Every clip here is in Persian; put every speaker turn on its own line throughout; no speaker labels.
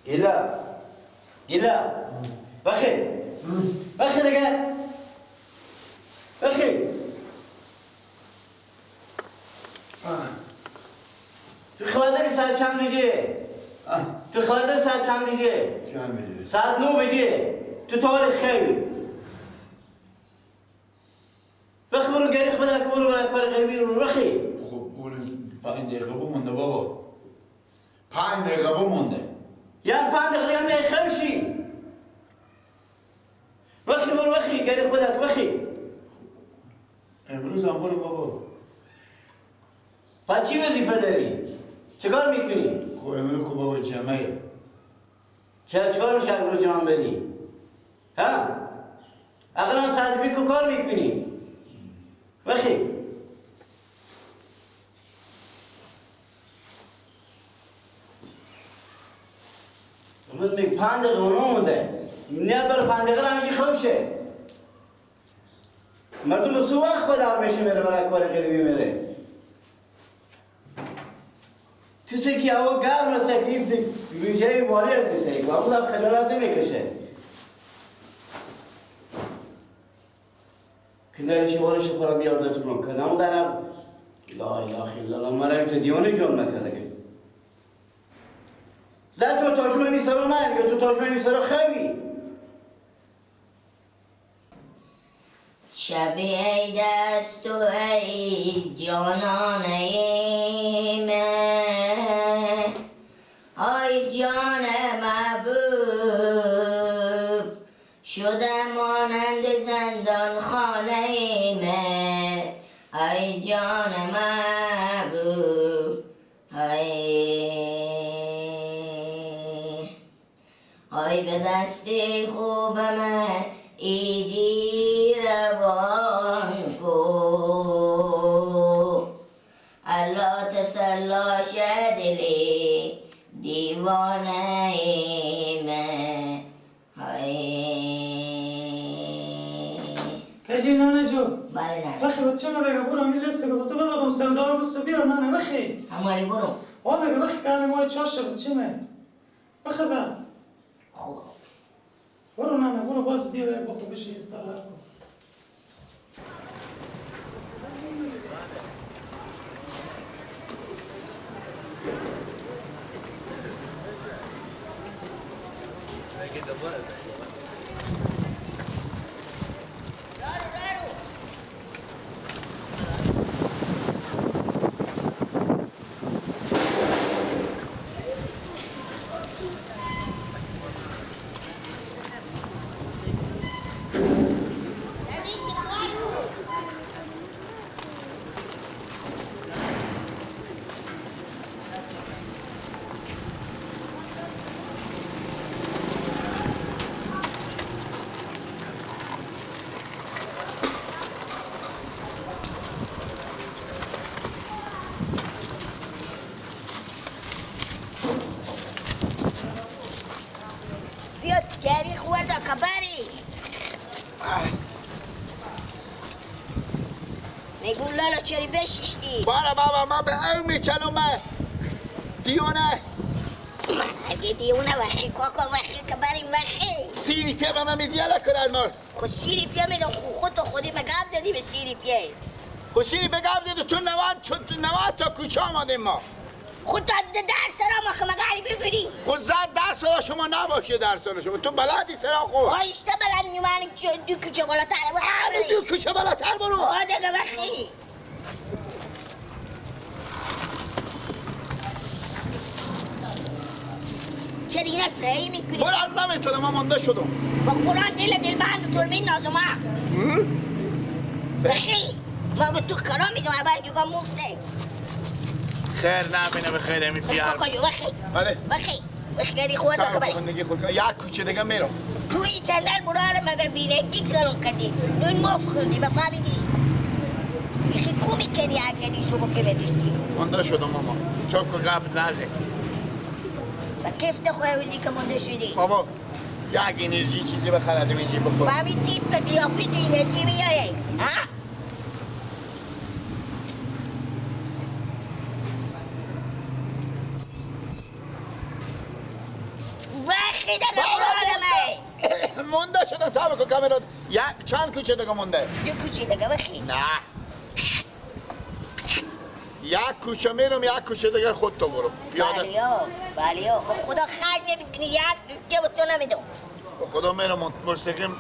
گیلا گیلا بخی بخی دیگه بخی. تو خبر داری ساعت چند میشه؟ تو خبر داری ساعت چند میشه؟
چند میشه؟
ساعت 9 بجه. تو تاریخ خیلی بخی برو گریخ بده که برو برای کار غیبی رو بخی.
خب اون 5 دقیقه بمونده بابا. 5 دقیقه بمونده.
یعنی 5 دقیقه دیگه میای خمشی. بخی برو بخی گریخ بده که بخی.
امروز هم برو بابا.
پس چی وظیفه داری؟ چیکار میکنی؟
خب امروز خب بابا جمعه.
چرا چیکار میشه امروز جمعه بری؟ ها؟ اقلا ساعت بیکو کار میکنی؟ بخی. من میگم 5 دقیقه اونو مونده. نه داره 5 دقیقه هم میگی خوشه. مردم سو وقت بدار میشه میره برای کار غریبی میره. تو چه که هوا گرم است که ویژه باری از دیسه که اون خجالت نمیکشه. کنده شوارش خورا بیارده تو من کنم دارم. لا اله الا الله مرا تو دیوانه جام نکرده که. زد تو تاجمه می سرو نه تو تاجمه می سرو خوی.
شب عید است و ای جانانه من، آی جان محبوب شده مانند زندان خانه من، ای جان محبوب ای به دست خوبم ایدی روان کو، الله تسلا شدلی دیوانه من.
کجی نانه جو؟
بله نانه.
بخی بچه ما دیگه برو همین لیست که با تو بدادم سردار بستو بیار نانه بخی.
هماری برو.
آه دیگه بخی که مای چاشه بچه من. بخزم.
خوب.
برو نانه برو باز بیا با تو بشی استراحت کن.
میگو لالا چرا بشیشتی؟
بارا بابا ما به او میچلومه دیونه.
اگه دیونه وخی کاکا وخی که بریم وخی
سیری پیا به من میدیه لکن مار.
خود سیری پیا میدم خود تو خودی مگم زدی به سیری پیا.
خود سیری بگم زدی تو 90 تا کوچه آمدیم ما.
خود تا دیده درس دارم آخه مگه ببینی؟
خود زد درس را شما نباشه درس را شما تو بلدی سرا خود.
آیشته بلد نی من دو کوچه بالاتر برو.
دو کوچه بالاتر برو.
آه دیگه وخی. چرا اینا فهی میکنی؟
برو نمیتونم من مانده شدم.
با قرآن دل دل بند تو میندازم. وخی ما به تو کرا میدم اول جوگا مفته.
خیر نبینه به خیر می پیار.
وخی.
بله.
وخی. وخی گری خورده که بله.
یک کوچه دیگه میرم.
تو این تنر برو من به بینگی کارم کردی. نون مفت خوردی بفهمیدی. یخی کو میکنی اگه صبح که ردیستی؟
مونده شدم ماما. چوک قبل نزه.
و کیف نخواه روزی که مونده شدی؟
بابا یک انرژی چیزی بخر از اینجی بخور.
با همین تیپ قیافی تو انرژی میاره. ها؟ وقتی دیگه برو.
مونده شدن صبر کن کامرا. یک چند کوچه دیگه مونده؟
دو کوچه دیگه وقتی.
نه. یک کوچه میرم یک کوچه دیگه خود تو برو.
بله بله به خدا خرج نمیکنی یک که به تو نمیدم.
به خدا میرم مستقیم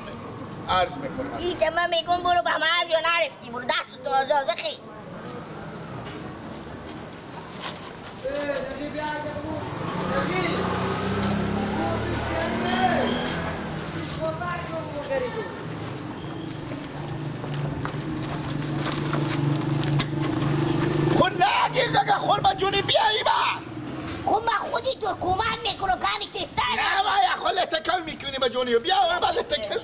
عرض میکنم.
ایت من میگم برو به هر جا نرفتی برو دست تو آزاد وقتی.
خود نگیر دیگه خور با جونی بیایی با
خب من خودی تو کمک میکنم کمی تستر
نه باید خود لتکر میکنی با جونی بیا با لتکر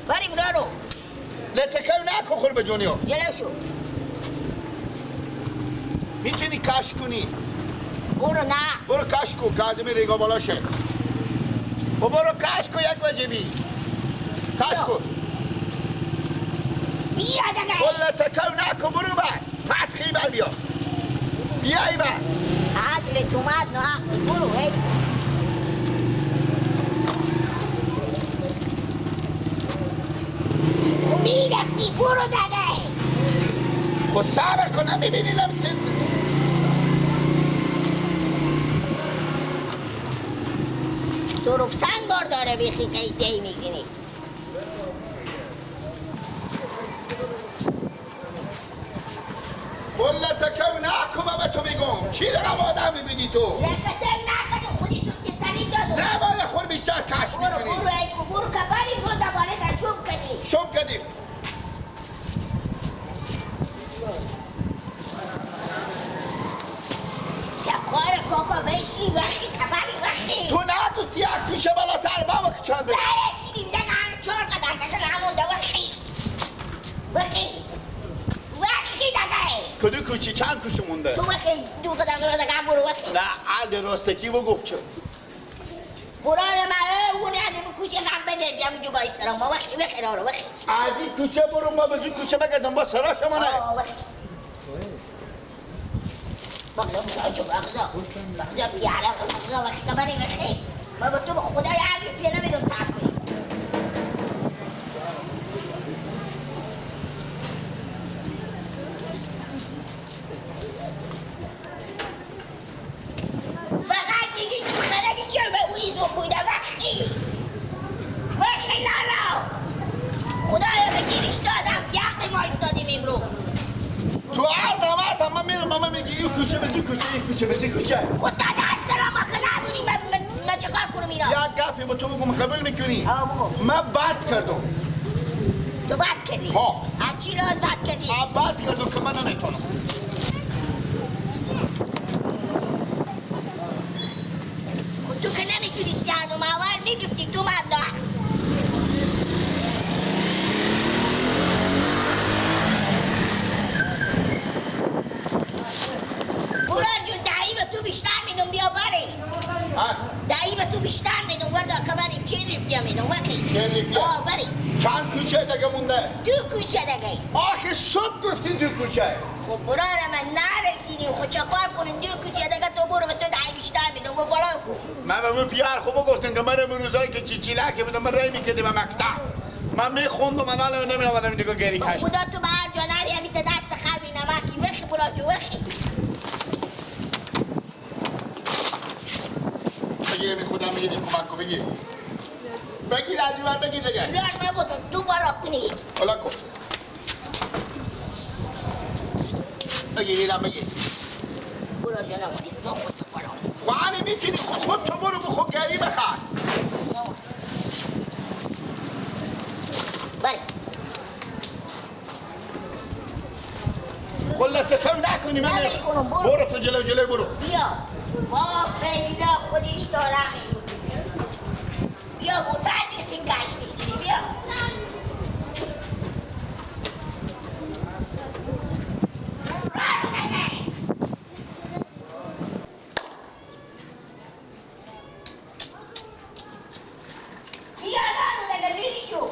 بریم رارو
لتکر نکن خور با جونی
جلو شو
میتونی کش کنی
برو نه
برو کش کن کاظمی ریگا بالا شه خب برو کش کن یک وجبی کش کن
بیا دیگه
کل تکر نکن برو بر پس خیلی بر بیا بیا ای بر
عدل تومد نه برو ای خب میرفتی برو دیگه
خب صبر کن نمیبینی نمیتونی
سرف سنگ بار داره بیخی که ایتی میگینی
کل تکر نکن بابا تو میگم چی رقم آدم میبینی تو؟
لکتر نکن خودی تو تکتری دادم
نه باید خود بیشتر کش میکنی
برو برو برو که بریم رو دوباره در شم کردیم
شم کردیم
شکار کاکا بشی وقتی خبری وقتی
تو نگفتی یک کوچه بالاتر بابا که چنده
نرسیدیم دیگه هنوز 4 قدم کشن همونده وقتی وقتی وقتی دیگه
کدو کوچه چند کوچه مونده؟
تو وقتی 2 قدم رو دیگه برو وقتی
نه عل راستکی بگو چه
برو من اون یعنی کوچه هم بده دیگه همونجا گاهی سرام ما وقتی وقتی رو وقتی
از این کوچه برو ما به کوچه بگردم با سرا شما نه
وقتی بغضا بغضا بغضا بیاره بغضا وقتی بری وقتی ما به تو به خدای عقل پی نمیدم تعب کنی فقط میگی تو خردی چرا به اونی زن بوده وقتی وقتی لالا خدایا به گیرش دادم یقی ما افتادیم امرو
تو اردم من میرم ماما میگی این کوچه به کوچه این کوچه به کوچه
خود تا در سرا ما که نبودیم من چه کار کنم اینا
یک گپی با تو بگم قبول میکنی؟
آه بگو
من بد کردم
تو بد کردی؟
ها
از چی راز بد کردی؟
بد کردم که من نمیتونم
خود تو که نمیتونستی هنوم اول میگفتی تو مبلغ بیشتر میدم بیا بریم دایی به تو بیشتر میدم وردا که بریم 40 روپیه میدم وقتی
40 روپیه؟
آه بریم
چند کوچه دیگه مونده؟
2 کوچه دیگه
آخه صبح گفتی 2 کوچه
خب برار من نرسیدیم خب چه کار کنیم 2 کوچه دیگه تو برو به تو دایی بیشتر میدم برو بالا کن
من به اون پیار خوب گفتم که من روزایی که چیچیلک بودم من رای میکردیم به مکتب من میخوندم من الان نمیآمدم دیگه گری کش
خدا تو به هر جا نری همین دست خربی نمکی وخی برو جو وخی
بگیر خودم میگیری کمک کن بگیر بگیر عجیبا بگیر دیگه
لار نبودم تو بالا کنی
بالا کن بگیر اینم بگیر
برو جناب ما خود تو بالا
خواهی میتونی خود تو برو بخو گری بخواه
بله
خلت کم نکنی من برو تو جلو جلو برو
بیا با پیدا خودش دارم بیا بوتر بیتین گشت میگیری بیا بیا رارو دیگه بیری شو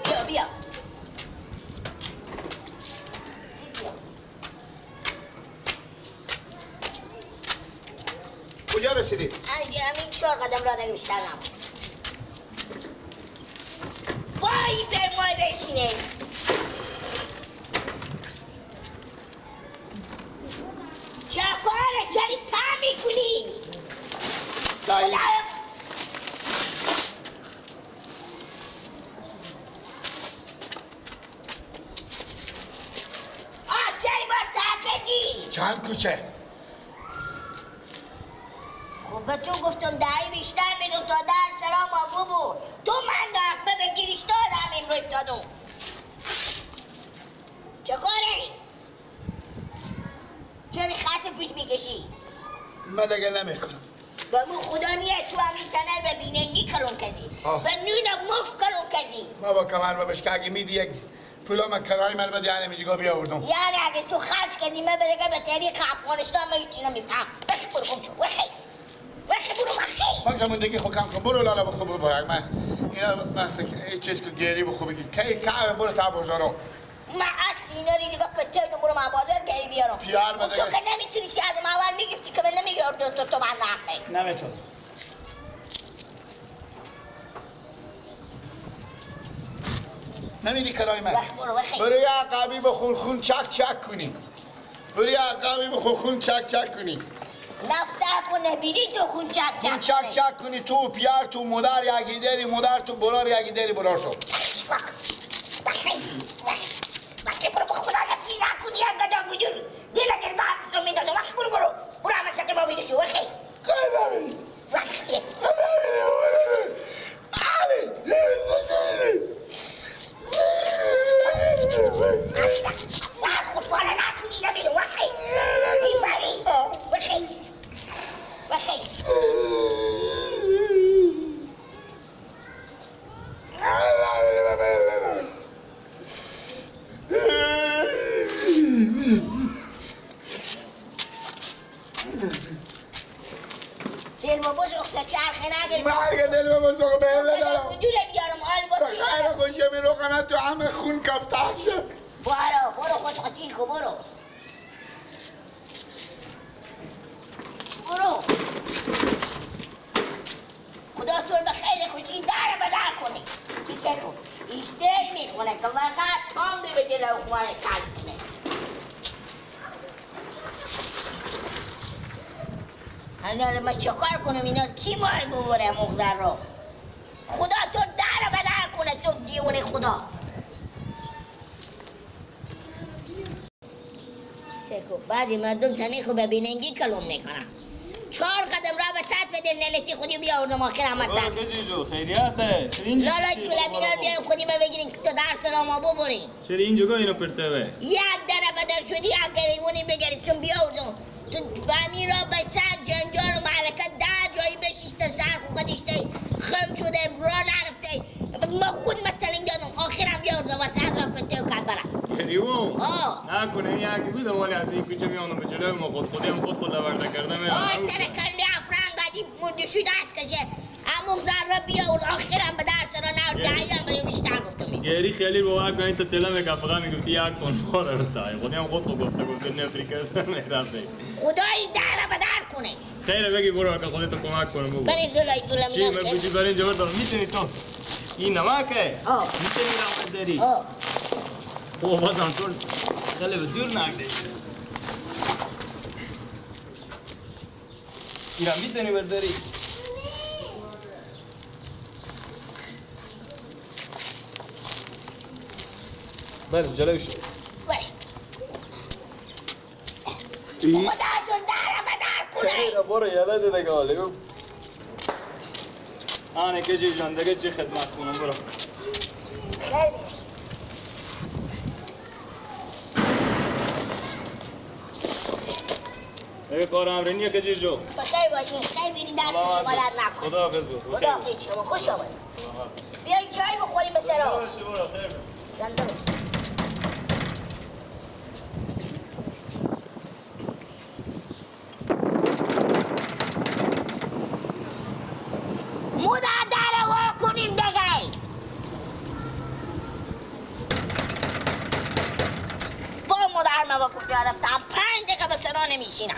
بیا همین 4 قدم را دیگه بیشتر نبود. وای به ما بشینه. چه کاره؟ چرا تا میکنی؟
دایی چند کوچه؟
خب به تو گفتم دهی بیشتر میدم تا در سلام آبو بود. تو من نقبه به گیریش دادم این رو افتادم. چه کاره؟ چرا خط پیش میکشی؟
من دیگه نمیکنم.
به مو خدا نیه تو همین تنر به بیننگی کلون کردی. به نون مفت کلون کردی.
ما با کمر ببش که اگه میدی یک پولا من کرای من بده یعنی میجگاه بیاوردم.
یعنی اگه تو خرج کردی من به به طریق افغانستان من هیچی نمیفهم. بخی برو گم شو. وخی وخی برو وخی.
باز زموندگی خو کم کن. برو لالا بخو برو. من اینا من هیچ چیز که گیری بخو بگی کی که برو تا بازارو.
من اصل اینا رو دیگه پته برو من بازار گیری بیارم.
پیار بده.
تو که نمیتونی از اول میگفتی که من نمیگردم تو تو من نقله.
نمیتونم.
نمیدی کرای من. برو یه عقبی بخور خون چک چک کنی. برو یه عقبی بخور خون چک چک کنی.
نفته کنه بیری تو خون چک چک.
خون چک چک کنی تو پیار تو مادر یکی داری مادر تو برار یکی داری برار تو.
وقتی برو به خدا نفسی نکنی یک گدا بودون دل دل بعد تو میدادم. وقتی برو برو برو همه تک ما بیدشو. وقتی
خیلی
وقتی خود بالا نکنی نمیدو. وقتی میفهمی؟ وقتی وقتی دل ما بزرگ چرخه نگیر.
من اگه دل ما بزرگ به هله دارم
دوله بیارم آل با
خیلی خوشیه می روغنه تو همه خون کفتر شد.
برو برو خود خطیر کن. برو برو خدا تو رو به خیر خوشی در به در کنه. کیسه کن ایشته میکنه که فقط تانده به جلو خواهی کش کنه. اینا رو من چکار کنم؟ اینا کی مال ببره مقدر رو؟ خدا تو در به در کنه تو دیوونه خدا. سکو بعضی مردم تنی خو به بیننگی کلوم میکنن. 4 قدم را به سطح بده نلتی خودی بیاوردم آخر همه تر.
برو کجیجو خیریته.
لالای گلم اینا رو بیایم خودی ما بگیریم که تو درس را ما ببریم.
چرا اینجا اینو پرته به؟
یک دره بدر شدی یک گریوونی بگرفتم بیاوردم. تو بمی را به سر جنجال و معلکه 10 جایی بشیشته سر خوخدیشته خم شده را نرفته. ما خود متلنگ دادم آخرم بیاوردم و سر را پته و کرد برم.
گریوون؟ نکنه این یکی بود مالی از این کوچه میانم به جلوی ما خود خودی هم خود خود لورده کردم.
آه سر کلی افرنگ عجیب مرده شد دست کشه اموخ ذره بیاورد آخرم به درس را نرد دهیم بریم بیشتر گفتم.
گری خیلی باور کن این تا تله میکفقه میگفتی یک تون خور رو تای خودی هم خود خود گفته گفته نفری کرده میرفته.
خدای در به در کنه.
خیره بگی برو که خودتو کمک کنم.
بریم لولای گلم
چی من بوجی برین جبر دارم میتونی تو این نمکه میتونی رام داری. او بازم تو خیلی به دور نگده. ایران میتونی برداری. بله جلوی شو.
بله. خدا جون در به در کنه.
خیره برو یالا دیگه حالی. آنه که جی جان دیگه چی خدمت کنم برو.
خیر.
دیگه کار امرینیه که جی جو.
بخیر باشین. خیر بینین دست شما در نکنه.
خدا حافظ بود.
خدا حافظ شما. خوش آمدید. بیاین چای بخوریم سرا.
برو خیر.
زنده باش. مو در وا کنیم دیگه. با مادر ما با کجا رفتم 5 دقیقه به سرا نمیشینم.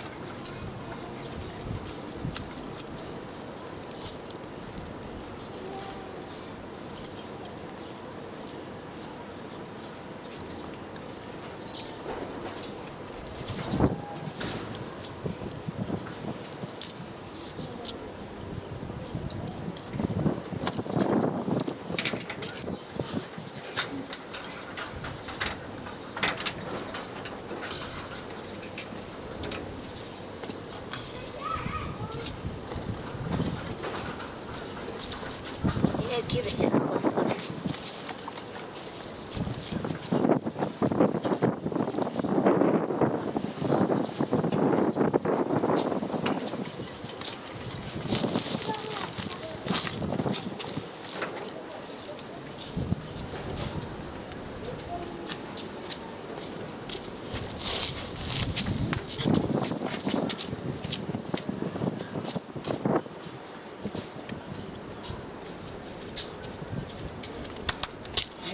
کی بسه آقا.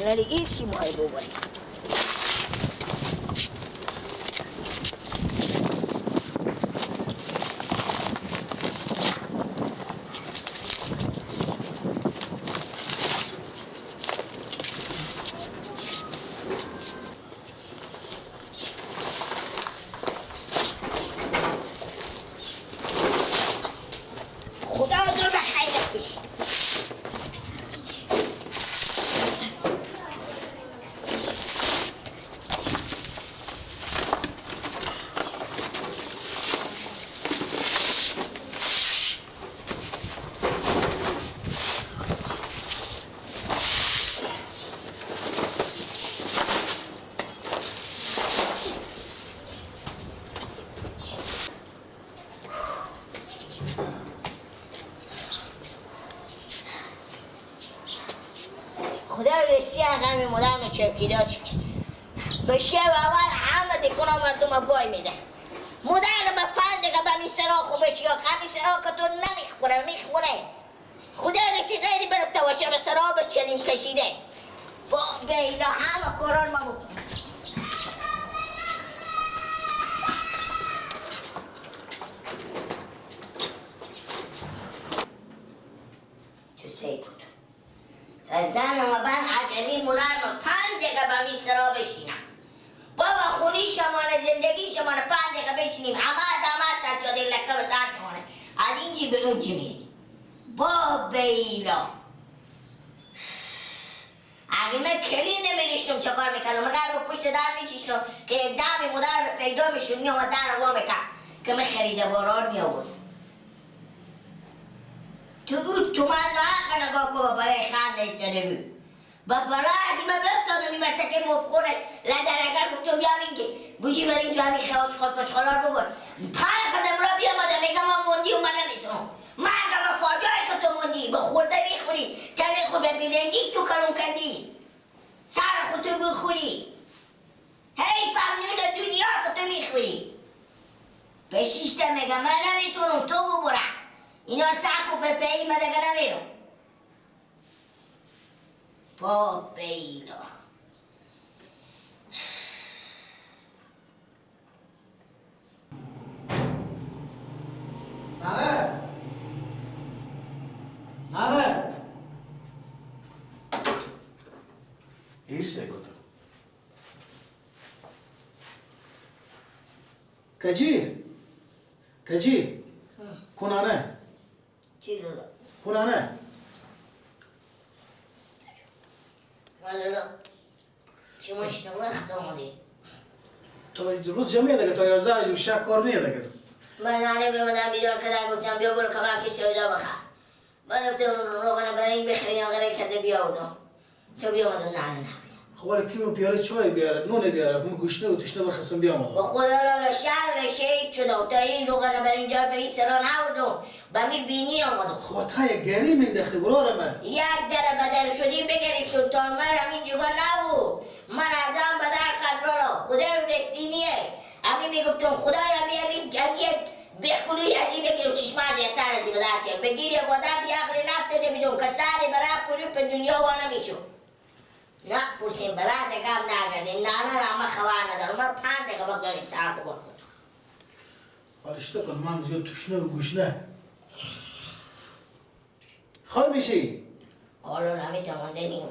ولی این کی مای ببری خدا رو به خیرت بشی. چرکی به شب اول همه دیکنه مردم بای میده مدرن به پنج دقیقه به می سرا خوبش یا همین سرا که تو نمیخوره میخوره خدا رسی غیری برفته باشه به سرا به چلیم کشیده با به اینا همه قرآن ما بکنه. تو سی بود از دن و بن عجمی مدرن 5 دقیقه به می سرا بشینم بابا خونی شمانه زندگی شمانه 5 دقیقه بشینیم همه دامت سجاده لکه به سر شمانه از اینجی به اونجی میریم با بیلا عقیمه کلی نمیریشتم چه کار میکردم مگر به پشت در میشیشتم که یک دمی مدر پیدا میشون میامد در وا میکرد که من خریده بارار میآورد تو او تو من حق نگاه کن با برای خنده افتاده بود با بالا عقیمه بفتادم این مرتکه مفخوره لدرگر گفتم بیام اینگه بوجی بر اینجا همین خواهش خود پشخالار ببر 5 قدم را بیامدم میگم من موندی و من نمیتونم مرگم فاجعه که تو موندی به خورده میخوری تنه خود به بیلنگی تو کارون کردی سر خود تو بخوری هی فهمیون دنیا که تو میخوری به شیشته میگم من نمیتونم تو ببرم اینا رو تک و به پی من دیگه نمیرم با بیلا.
نره نره ایسه گفتم کجیر کجیر کنانه
چی لالا
کنانه
لالا چه ماشینه وقت آمدی
تا روز جمعه دیگه تا 11 شب کار نیه دیگه.
من نانه بیامدم بیدار کردم گفتم بیا برو کبرم که سودا بخر. من رفته اون روغن برای این بخرین آقای کرده بیا اونو تو بیامدم نه نه.
خب ولی کی پیاله چای بیاره نون بیاره من گوشنه و تشنه برخواستم بیام.
با خدا لالا شر شهید شدم تا این روغن برای اینجا به این سرا نبردم به می بینی آمدم.
خب تا یک گری مینداختی برار من.
یک در بدر شدیم بگری سلطان من همین جگا نبود من ازم بدر کرد لالا خدا رو رسینیه همین میگفتم خدایا همین یک بخلوی از این بگیرم چشم از سر از این بدر شه بگیر یک آدم بی عقل نفتده بدون که سر برای پوری به دنیا وا نمیشو نه پرسیم برای دیگه هم نگردیم نه نه نه من خبر ندارم من 5 دقیقه وقت داریم سر خوب کن
حالشته کن من زیاد تشنه و گوشنه خال میشی؟
حالا نمیتونم نیم.